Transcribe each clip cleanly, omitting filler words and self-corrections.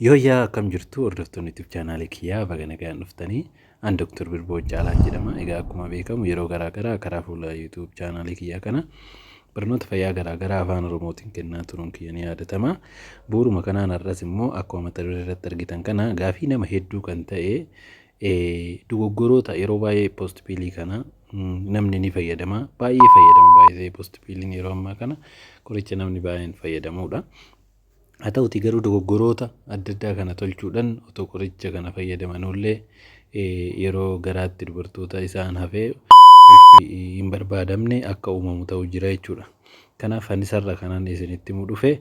Yooyyaa akkam jirtu hordoftoonni YouTube chaanaalii kiyyaa, baga nagaan dhuftanii. An Dr. Birboo Caalaan jedhama. Egaa akkuma beekamu yeroo garaa garaa karaa fuula YouTube chaanaalii kiyyaa kana barnoota fayyaa garaa garaa afaan Oromootiin kennaa turuun kiyya ni yaadatama. Bu'uuruma kanaan har'as immoo akkuma mata duree irratti argitan kana gaafii nama hedduu kan ta'e, dogoggoroota yeroo baay'ee post piilii kana namni ni fayyadama. Baay'ee fayyadama, baay'ee post piiliin yeroo ammaa kana qoricha namni baay'een fayyadamudha. Haa ta'utii garuu dogoggoroota adda addaa kana tolchuudhaan otoo qoricha kana fayyadamanullee yeroo garaatti dubartoota isaan hafee hin barbaadamne akka uumamu ta'u jira jechuudha. Kanaaf anis har'a kanan isinitti himu dhufe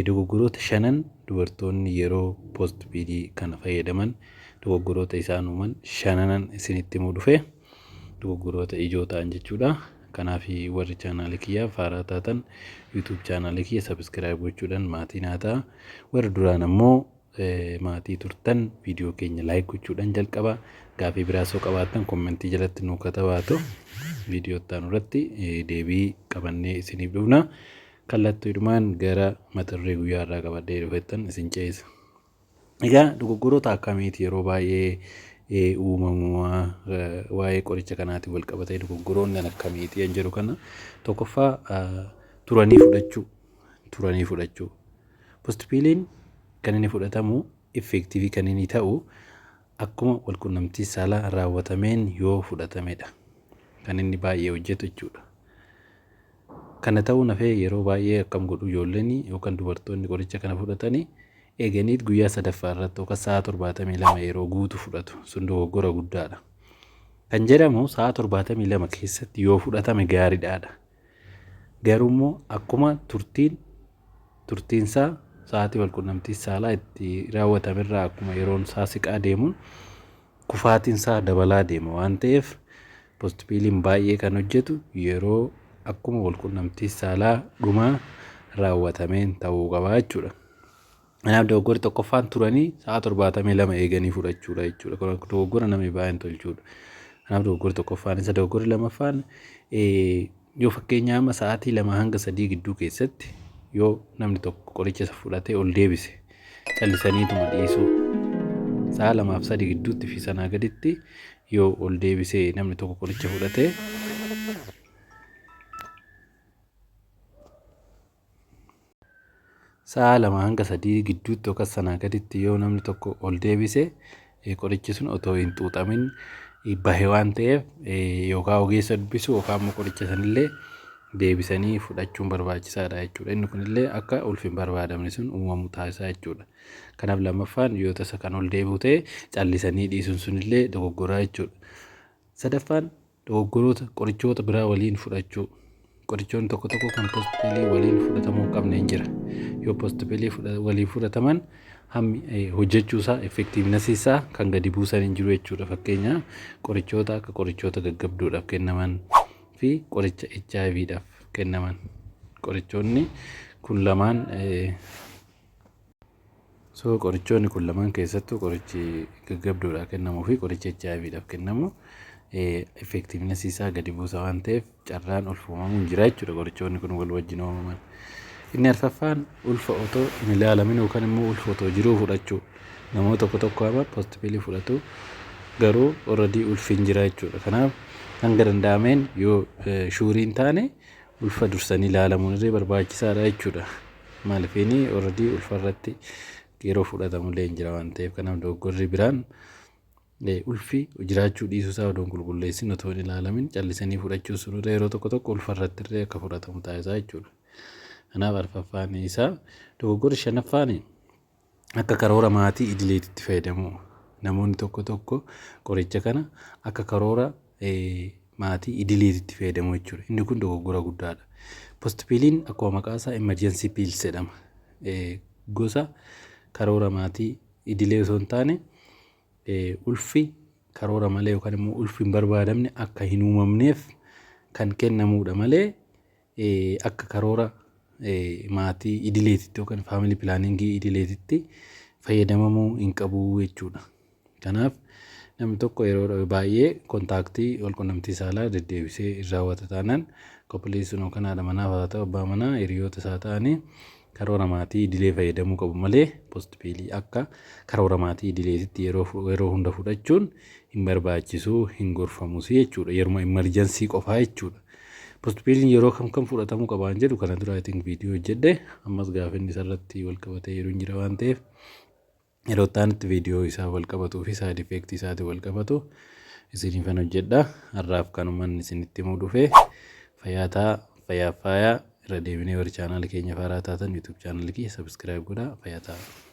dogoggoroota shanan dubartoonni yeroo post piilii kana fayyadaman dogoggoroota isaan uuman shananan isinitti himu dhufe, dogoggoroota ijoo ta'an jechuudha. Kanaaf warri chaanaalii kiyyaaf haaraa taatan YouTube chaanaalii kiyya subscribe gochuudhaan maatii naa ta'a. Warri duraan ammoo maatii turtan viidiyoo keenya like gochuudhaan jalqaba. Gaafii biraa osoo qabaattan kommentii jalatti nuu katabaatu, viidiyoo itti aanu irratti deebii qabannee isiniif dhufna. Kallattiidhumaan gara mata duree guyyaa irraa qabadhee dhufettan isin ceesa. Egaa dogoggoroota akkamiiti yeroo baay'ee uumamu? Waa'ee qoricha kanaatiin wal qabatee dogoggoroonni akkamiiti kan jedhu kana, tokkoffaa turanii fudhachuu. Turanii fudhachuu. Postpiiliin kan inni fudhatamu, effektiivii kan inni ta'u, akkuma walqunnamtii saalaa raawwatameen yoo fudhatamedha. Kan inni baay'ee hojjetu jechuudha. Kana ta'uun hafee yeroo baay'ee akkam godhu? Ijoolleen yookaan dubartoonni qoricha kana fudhatanii eeganiit guyyaa sadaffaa irratti yookaan sa'a 72 yeroo guutu fudhatu. Sun dogoggora guddaadha. Kan jedhamu sa'a 72 keessatti yoo fudhatame gaariidhaadha. Garuu immoo akkuma turtiinsaa sa'aatii walqunnamtii saalaa itti raawwatamerraa akkuma yeroon isaa siqaa deemuun kufaatiin isaa dabalaa deema waan ta'eef, postpiiliin baay'ee kan hojjetu yeroo akkuma walqunnamtii saalaa dhumaa raawwatameen ta'uu qaba jechuudha. Kanaaf dogoggorri tokkoffaan turanii sa'a 72 eeganii fudhachuudha jechuudha. Kun dogoggora namni baay'een tolchuudha. Kanaaf dogoggorri tokkoffaan isa. Dogoggorri lammaffaan, yoo fakkeenya amma sa'aatii 2 hanga 3 gidduu keessatti yoo namni tokko qoricha isa fudhatee ol deebise callisaniituma dhiisuu. Sa'a 2f 3 gidduutti fi sanaa gaditti yoo ol deebisee namni tokko qoricha fudhatee, sa'a 2 hanga 3 gidduutti yookaan sanaa gaditti yoo namni tokko ol deebise, qorichi sun otoo hin xuuxamin bahe waan ta'eef, yookaan ogeessa dubbisu yookaan immoo qoricha sanillee deebisanii fudhachuun barbaachisaadha jechuudha. Inni kunillee akka ulfi hin barbaadamne sun uumamu taasisaa jechuudha. Kanaaf lammaffaan yoo tasa kan ol deebi'u ta'e callisanii dhiisuun sunillee dogoggoraa jechuudha. Sadaffaan dogoggoroota qorichoota biraa waliin fudhachuu. Qorichoonni tokko tokko kan postpiilii waliin fudhatamuu hin qabne hin jira. Yoo postpiilii waliin fudhataman hammi hojjechuu isaa, effektiivnasii isaa kan gadi buusan hin jiru jechuudha. Fakkeenya qorichoota akka qorichoota gaggabduudhaaf kennaman fi qoricha HIVdhaaf kennaman. Qorichoonni kun lamaan, so qorichoonni kun lamaan, keessattuu qorichi gaggabduudhaaf kennamuu fi qorichi HIVdhaaf kennamu, effektiivnasii isaa gadi buusa waan ta'eef carraan ulfa uumamuu hin jira jechuudha qorichoonni kun wal wajjin uumaman. Inni arfaffaan ulfa otoo hin ilaalamin yookaan immoo ulfa otoo jiruu fudhachuu. Namoota tokko tokko amma postpiilii fudhatu, garuu already ulfi hin jira jechuudha. Kanaaf hanga danda'ameen yoo sure hin taane ulfa dursanii ilaalamuun illee barbaachisaadha jechuudha. Maaliifini already ulfa irratti yeroo fudhatamu illee hin jira waan ta'eef. Kanaaf dogoggorri biraan ulfi jiraachuu dhiisuu isaa odoo hin qulqulleessin, otoo hin ilaalamin callisanii fudhachuu sunirra yeroo tokko tokko ulfa irratti illee akka fudhatamu taasisaa jechuudha. Kanaaf arfaffaan isaa. Dogoggorri shanaffaan akka karoora maatii idileetitti fayyadamu. Namoonni tokko tokko qoricha kana akka karoora maatii idileetitti fayyadamu jechuudha. Inni kun dogoggora guddaadha. Postpiiliin akkuma maqaa isaa emergency pills jedhama. Gosa karoora maatii idilee osoo hin taane, ulfi karoora malee yookaan immoo ulfi hin barbaadamne akka hin uumamneef kan kennamudha malee akka karoora maatii idileetitti yookaan family planningii idileetitti fayyadamamuu hin qabu jechuudha. Kanaaf namni tokko yeroo baay'ee contactii walqunnamtii saalaa deddeebisee hin raawwata taanaan, coupleii sun yookaan haadha manaa haa ta'u, abbaa manaa, hiriyoota isaa ta'anii Karoora maatii idilee fayyadamuu qabu malee post pill akka karoora maatii idileetitti yeroo hunda fudhachuun hin barbaachisu, hin gorfamus jechuudha. Yeruma emergency qofaa jechuudha. Post pilliin yeroo kam kam fudhatamuu qaba waan jedhu kana dura, I think, viidiyoo hojjedhe. Ammas gaafa inni isarratti wal qabatee yeroo hin jira waan ta'eef, yeroo itti viidiyoo isaa wal qabatuu fi side effect isaatiin wal qabatu isiniifan hojjedha. Har'aaf kanumaan isinitti himuu dhufe. Fayyaa ta'aa, fayyaa faayaa. Irra deebinee warri chaanaalii keenya faaraa taatan YouTube chaanaalii kiyya subscribe godhaa. Fayyaa ta'aa.